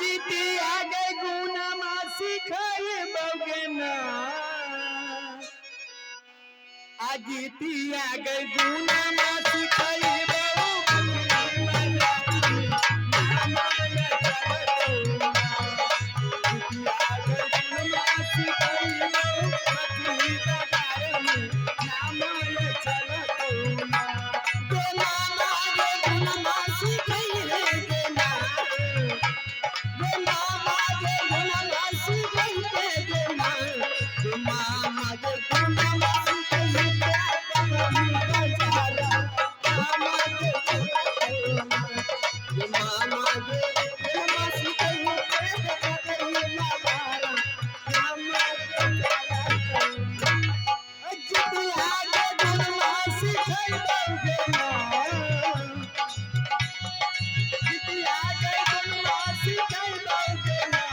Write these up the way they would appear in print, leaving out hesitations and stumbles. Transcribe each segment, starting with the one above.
जितिया गे गुणमा सिखैबौ गे ना। आ गीतिया गे गुणमा सिखैबौ बकरी बाजार में नामा चलतौ ना। गीतिया गे गुणमा सिखैबौ बकरी बाजार में नामा चलतौ ना। गे मामा गे गुणमा सिखैहे गे ना। गे मामा गे गुणमा सिखैहे गे ना। गे मामा गे गुणमा सिखैहे बकरी बाजार नामा गे चलतौ ना। गे मामा गे गुणमा सिखैहे बकरी बाजार नामा गे चलतौ ना। जितिया गे गुणमा सिखैबौ गे ना। जितिया गे गुणमा सिखैबौ गे ना।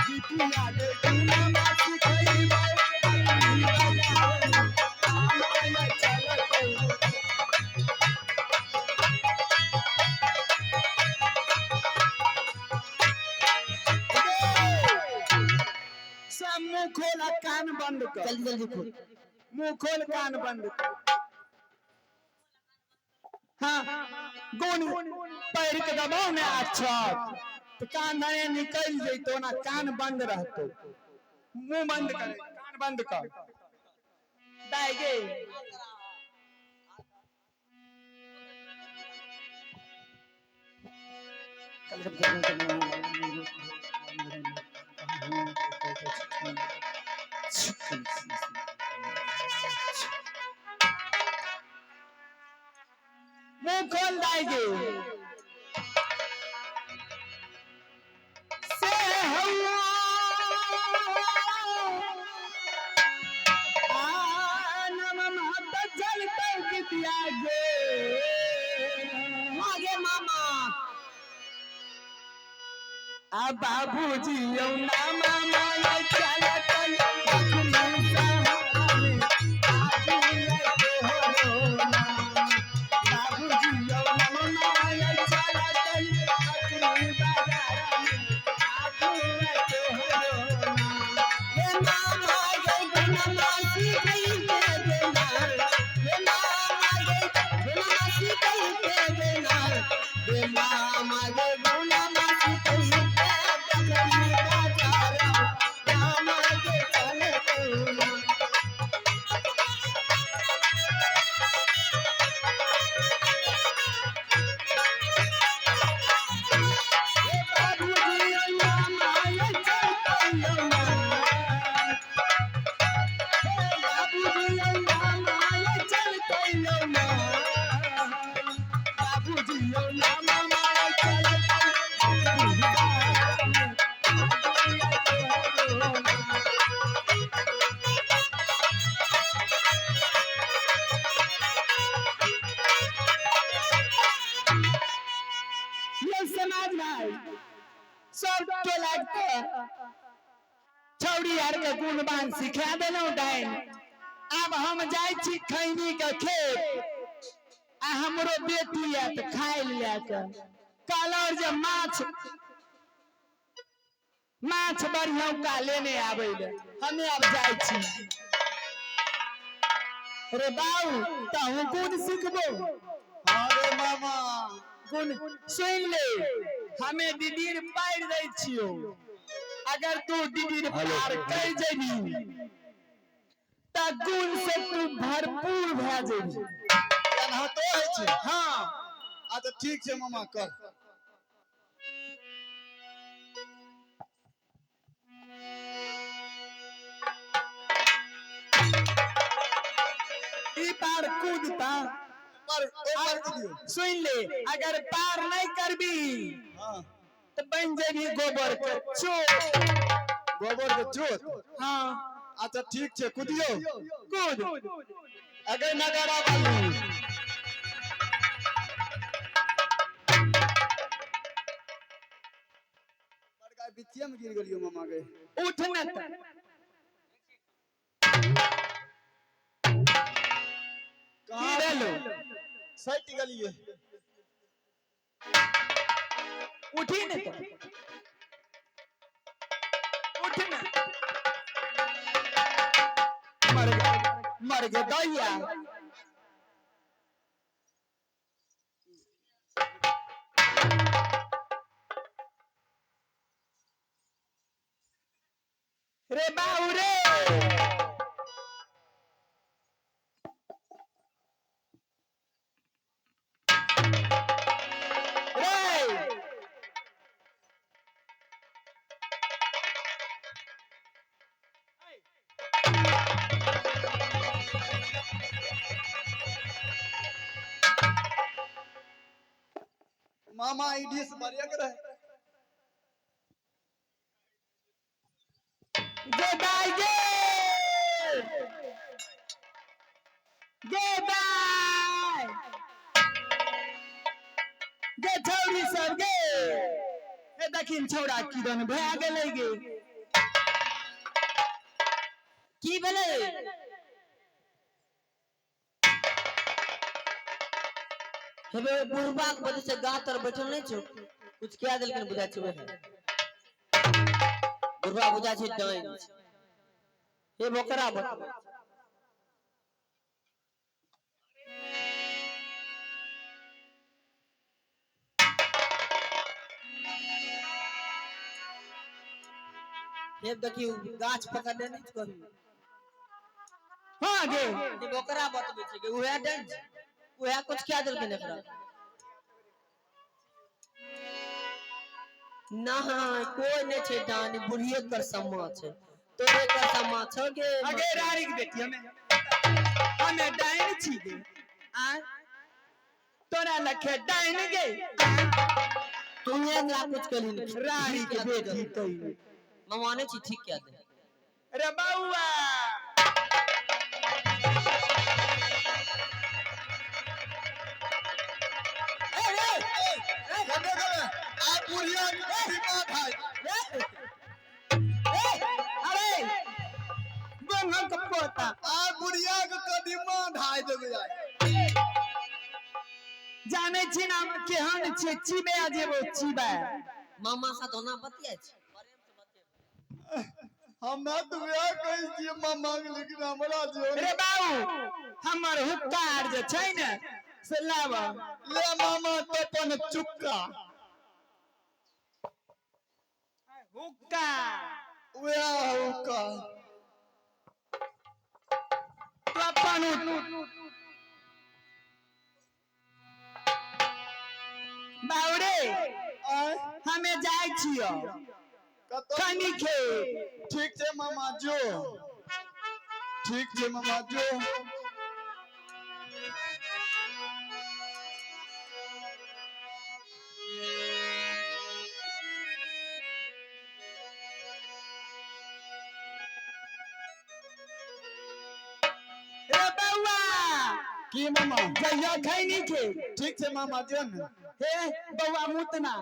जितिया गे गुणमा सिखैबौ बकरी बाजार में नामा चलतौ ना। सब मुंह खोल आ कान बंद कर। जल्दी जल्दी खोल। मुंह खोल कान बंद कर। हाँ गुण पैर के दबाव ने अच्छा तो कान धरे निकल जैतो ना, कान बंद रहतो। मुंह बंद करे, कान बंद कर। दाई गे मुंह खोल दाई गे। से हवा आ नम महत जलतौ गीतिया गे। हाँ गे मामा। आ बाबूजी यौ नामा माया चलतै बकरी सहारा में आजू तोहरो ना। बाबूजी यौ नामा माया चलतै बकरी बाजार में आजू तोहरो ना। गे मामा गे गुणमा सिखैहे गे ना। गे मामा गे गुणमा सिखैहे गे ना। गे मामा गे गुणमा सिखैहे बकरी बाजार नामा गे चलतौ ना। हे बाबूजी यौ नामा माया चलतै यौ ना। हे बाबूजी यौ नामा माया चलतै यौ ना। बाबूजी यौ नामा माया चलतै बकरी बाजार में आजू तोहरो ना। ये समाज भाई सब टोला के छौड़ी आर के गुणवान सिखा देलहुँ डाइन। आब हम जाइ छी खैनी के खेत आ हमरो बेटी आयत खाय लए के। कहलहुँ जे माछ माछ बढ़िया का लेने आबै ले, हमे आब जाइ छी। रे बाऊ तहूँ गुण सिखबो। हाँ रे मामा। गुण सुन ले, हमे दीदीर पारि दै छियौ। अगर तू दीदीर पार कर जेबी त गुण से तू भरपूर भए जेबी। एनाहितो होइ छै? हाँ। अच्छा ठीक छै मामा कर। ई पार कूदता पर ओ पार कूदियौ। सुन ले, अगर पार नहीं करबी हाँ। तो बन जेबी गोबर के चोट। गोबर के चोट? हाँ। अच्छा ठीक छै कूदियौ। कूद। अगर नगाड़ा वाली। बड़का बिचिया में गिर गेलियो मामा गे। उठ न त। कहाँ की भेलो? सटि गेलियै। उठी ने तो उठ ना। मर गए, मर गए दैया। रे बाबू रे, रे मामा आईडी से बढ़िया करे। गे दाई गे, गे दाई गे, छौरी सब गे, ए दखिन छौड़ा किदन भए गेलै गे। की भेलै? हेबे बुढ़बा के वजह से गाछ तर बैठल नहीं छौ, कुछ कह देलखिन बुझाइ छै वएह। बुढ़बा बुझाइ छै डाइन छै। हे बोकरा बतबै छै। हे देखियौ गाछ पकड़ने नहीं छौ कभी। हाँ गे। हे बोकरा बतबै छै गे, उएह डाइन छै, उएह कुछ कह देलखिन एकरा। नहीं कोई नहीं छै डानी, बुढ़िए कर सम्मा छै, तोरे कर सम्मा छौ गे। अगे रानी के बेटी, हमें हमें डाइन छी गे। आ तोरा लखे डाइन गे। तू हमरा कुछ कहली रानी के बेटी कही। मामा नहीं छी ठीक कह दे। रे बउआ कने कने आ बुढ़िया के कदीमा खाय। अरे बंगल के पोता, आ बुढ़िया के कदीमा ढाई देबै आइ। जाने छी ना हम केहन छियै, चिबे जेबो चिबे। मामा साथ ओना बतियाइ छै। हमरा तऽ वएह कहै छियै मामा के, लेकिन हमरा जे रे बाबू हमर हुक्कार जे छै ने से लाब। ले मामा तो अपन चुक्का। हुक्का वएह हुक्का। तो अपन बाबू रे, आय हमे जाइ छियो कतऽ? कनी खे। ठीक छै मामा जो, ठीक छै मामा जो। रे बउआ। की मामा? जइयो खैनी खे। ठीक छै मामा जो ने। हे बउआ मुतना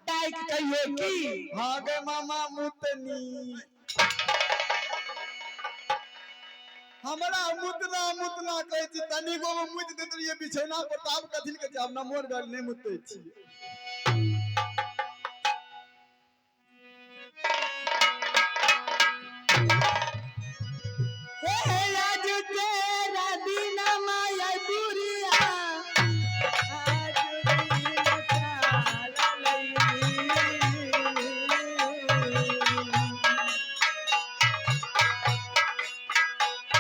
दाइक कहियो की। हाँ गे मामा मुतनी, हमरा मुतना मुतना कहै छी, तनिको मे मुति दैत रहियै बिछौना पर, तऽ आब कथी लए कहै छी? आब नमोर भेल नहि मुतै छी। हे आज तेरा दिन माया बुढ़िया, आज दिन काला लई।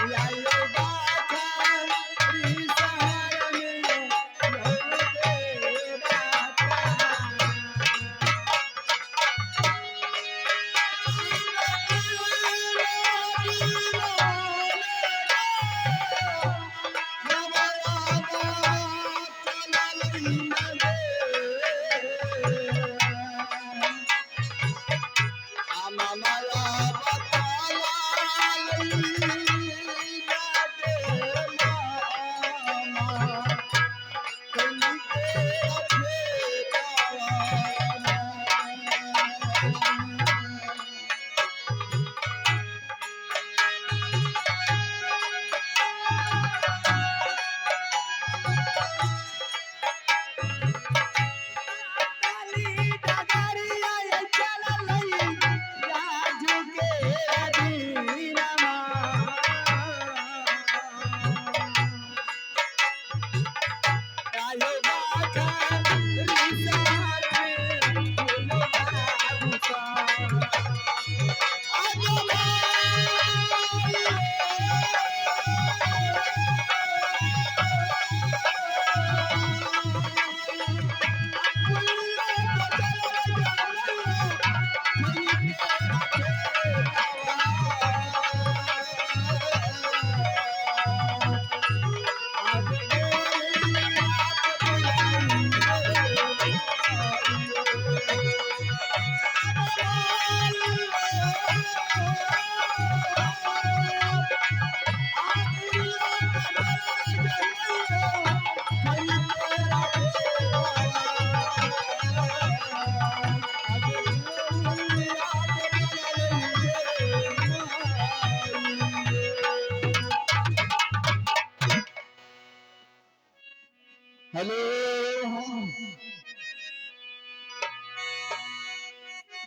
लालो बाछा री सहारा में बहुते बाता।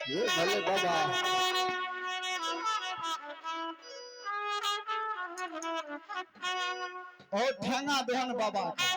ये भले बाबा। ओ ठेंगा देहन बाबा के।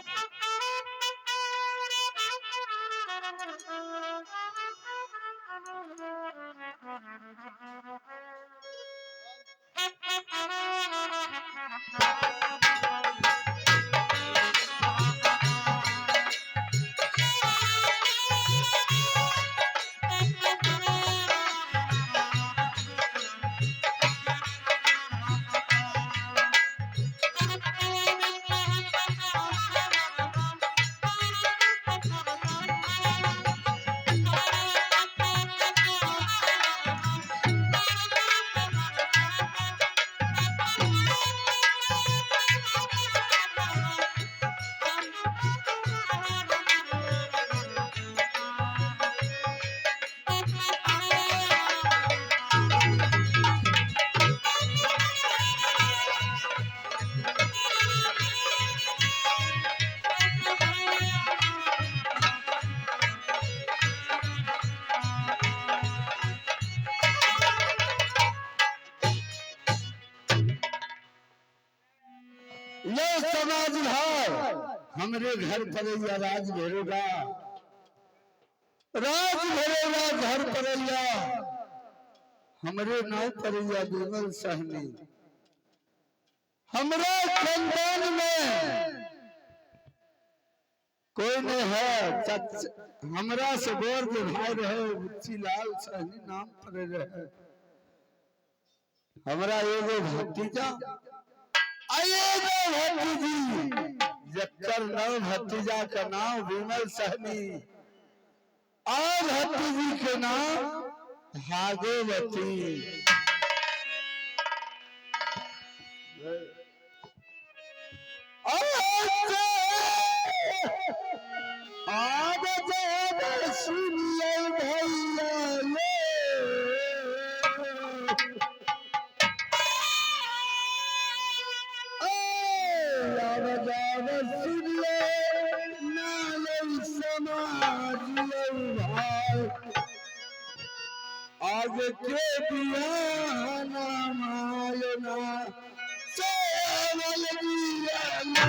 ये समाज भाई हमरे घर पर राज भरेगा, राज भरेगा घर पर, हमरे नाव पर विमल सहनी। हमरे खानदान में कोई नहीं है, हमरा से गोर के भाई रहे बुच्ची लाल सहनी नाम पर रहे। हमरा एगो भतीजा भतीजी जक्कर नव भतीजा का नाम विमल सहनी और भतीजी के नाम भागवती। आग सुनिए भैया आज के बियाना मायना सेवल बियाना।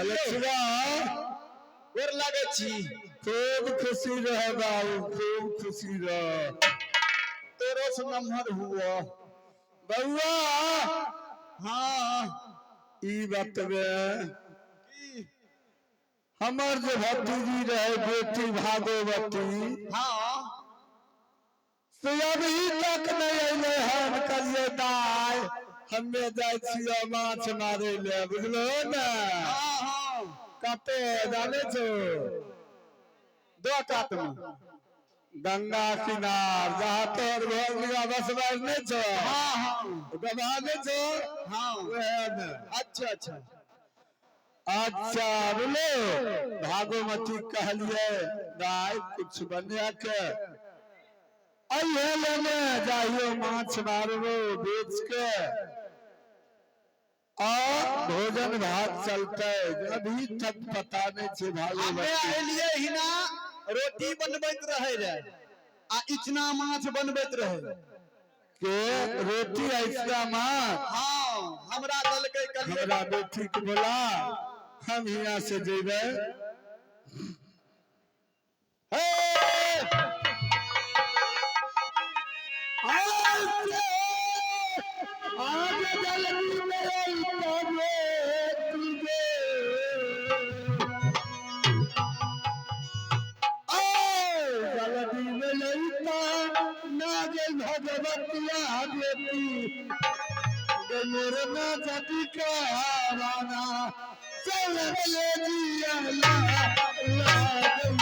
लक्ष्मा गोर लागै छी। खूब खुशी रह बाबू, खूब खुशी रह। तोरो से नमहर हुआ। बउआ। हाँ। ई बतबे की? हमर जे भतीजी रहे बेटी भागवती, हाँ। से अभी तक नहीं अयलै हन। कहलियै दाय, हमे जाइ छियै माछ मारै ले, बुझलो ने? हाँ हाँ। कते जाने छो? दो कात में। गंगा किनार, जहाँ तोहर घर निगा बसबार नहीं छो? हाँ हाँ। गवाह नहीं छो? हाँ। वएह ने। अच्छा अच्छा। अच्छा, बोले भागवती, कहलिए दाय, कुछ बनिया के अइहे, लेने जाइयो, माछ मारबो, बेच के आ भोजन भात चलते। अभी तक पता नहीं छे हमे भागवती। एलियै हिना, रोटी बनबैत रहे रे आ इचना माछ बनबैत रहे। के रोटी ऐसा माछ? हाँ, हमरा देलकै। कहलियै हमरा बेटी के बोला, हम यहाँ से जेबै। हे! आज जल्दी में तुझे जल्दी में लैता नागे भगवतिया बेटी गे, मोर ना जति कहावाना चल ले जिया ला ला गई।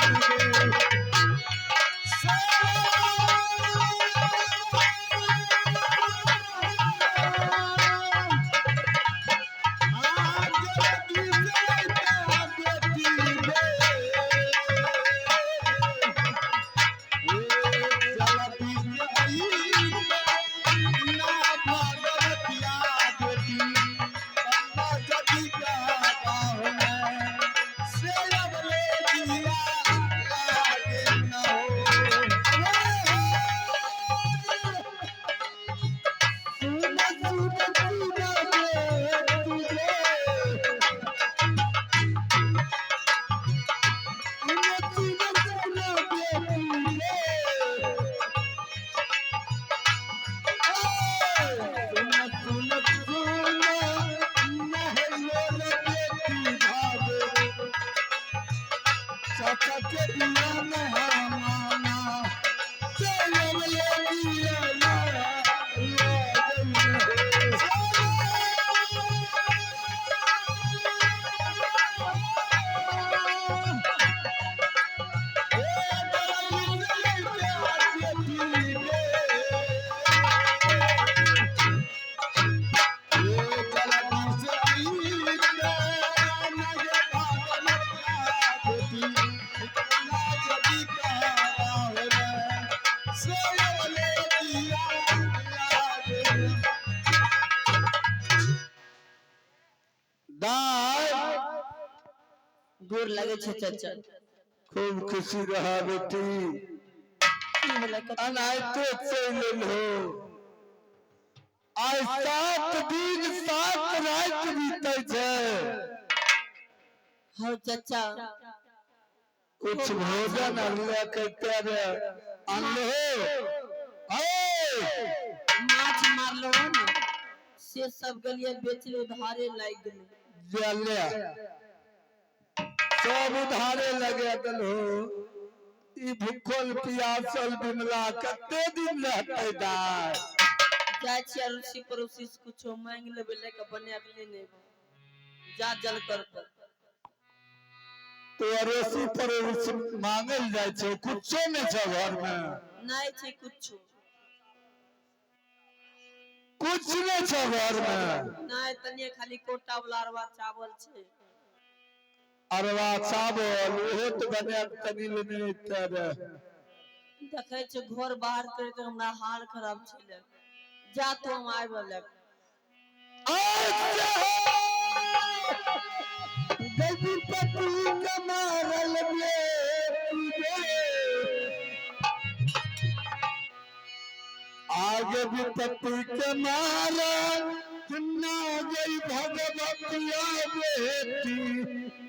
चाचा के बिया माना चलो ले दिया ला ला गई। दाय। गोर लगे छै चाचा। खूब खुशी रहा बेटी। की भेलै, कथी? अनाहिते चलि एलहो। आइ 7 दिन 7 राति बीतै छै। हौ चाचा। कुछ भोजन आर लए के रे अनलहो हे? माछ मारलो ने, से सब गेलिए बेचले, उधारे लागि गेलै। जले सब उधारे लगे देलहो। ई भूखल पियासल बिमला कते दिन रहतै दाय? जाइ छियै अड़ोसी पड़ोसी से कुछो मांगि लेबै, लए के बना के लेने एबै। जा जल कर पर। तो अड़ोसी पड़ोसी मांगल जाइ छै? कुछो नहि छै घर में? नहि छै कुछो। कुछ नहि छै घर में? नहि, तनिए खाली कोटा वाला अरवा चावल छै। अरवा चावल, ओहो तऽ बना के तनी लेने अइते रे। देखै छै घर बाहर करे के हमरा हाल खराब छै। जा तो, हम आबि लए। अच्छा, गणपति के मारल बेटी रे, आगे विपत्ति के मारल। ना गई भगवतिया बेटी।